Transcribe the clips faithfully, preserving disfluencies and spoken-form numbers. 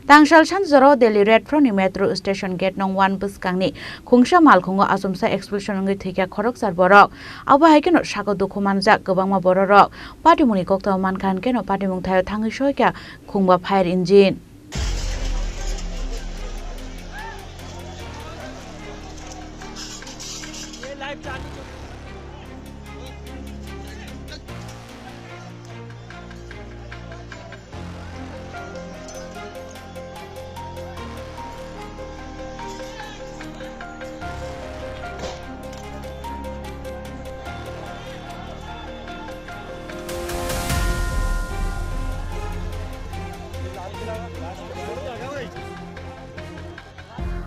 Tangsal sanjoro Delhi Red Front ni metro station gate nong one bwskangni khungsa malkhungo achomsa explosion wngwi thwikha khoroksa borok. Abo hai kheno saka dukhu manjak kwbangma bororok. Patimungni koktwma mankha hwnkhe no patimung thaio thangwi soikha khungba fire engine.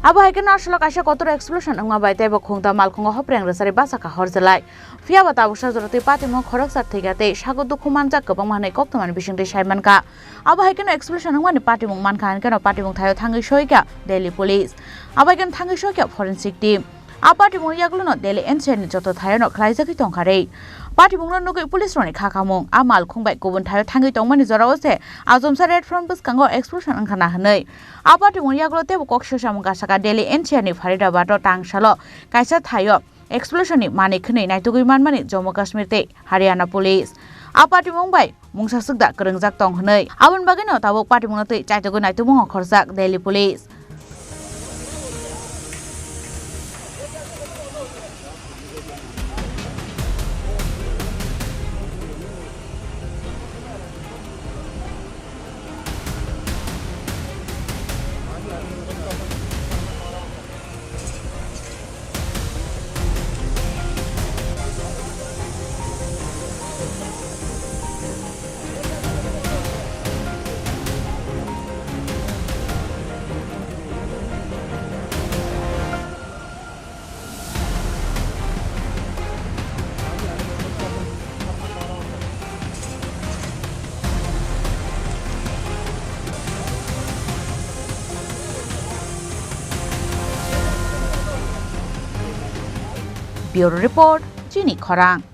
Abo hai kheno aswk kaisa kotor explosion wngma bai teibo khungta malkhungo hopreng rwchari bachakha horjelai. Phiya ba tabuksa jorotwi patimung khoroksa thwikha tei sago dukhu manjak kwbangma hwnwi koktwmani bisingtwi sai mankha. Abo hai kheno explosion wngmani patimung mankha hwnkhe no patimung thaio thangwi soikha Delhi Police. Abo hai kheno thangwi soikha forensic team. A patimung yagulono Delhi N C R ni joto thaiono khlaijagwi tongkha rei. Patimungno nugwi police rokni kha khamung a malkhung bai kubun thaio thangwi tongmani jorao se achomsa Red Front bwskango explosion wngkha na hwnwi. A patimung yagulo teibo kok swsamung kasaka Delhi N C R ni Faridabad o tangsalo kaisa thaio explosion ni manwi khwnwi naitugwi manmani Jammu Kashmir tei Haryana Police. A patimung bai mungsa swkda kwrwngjak tong hwnwi. Aboni bagwino tabuk patimungno twi chaitugwi naitugmung ongkhorjak Delhi Police. Bureau Report, Chini Khorang.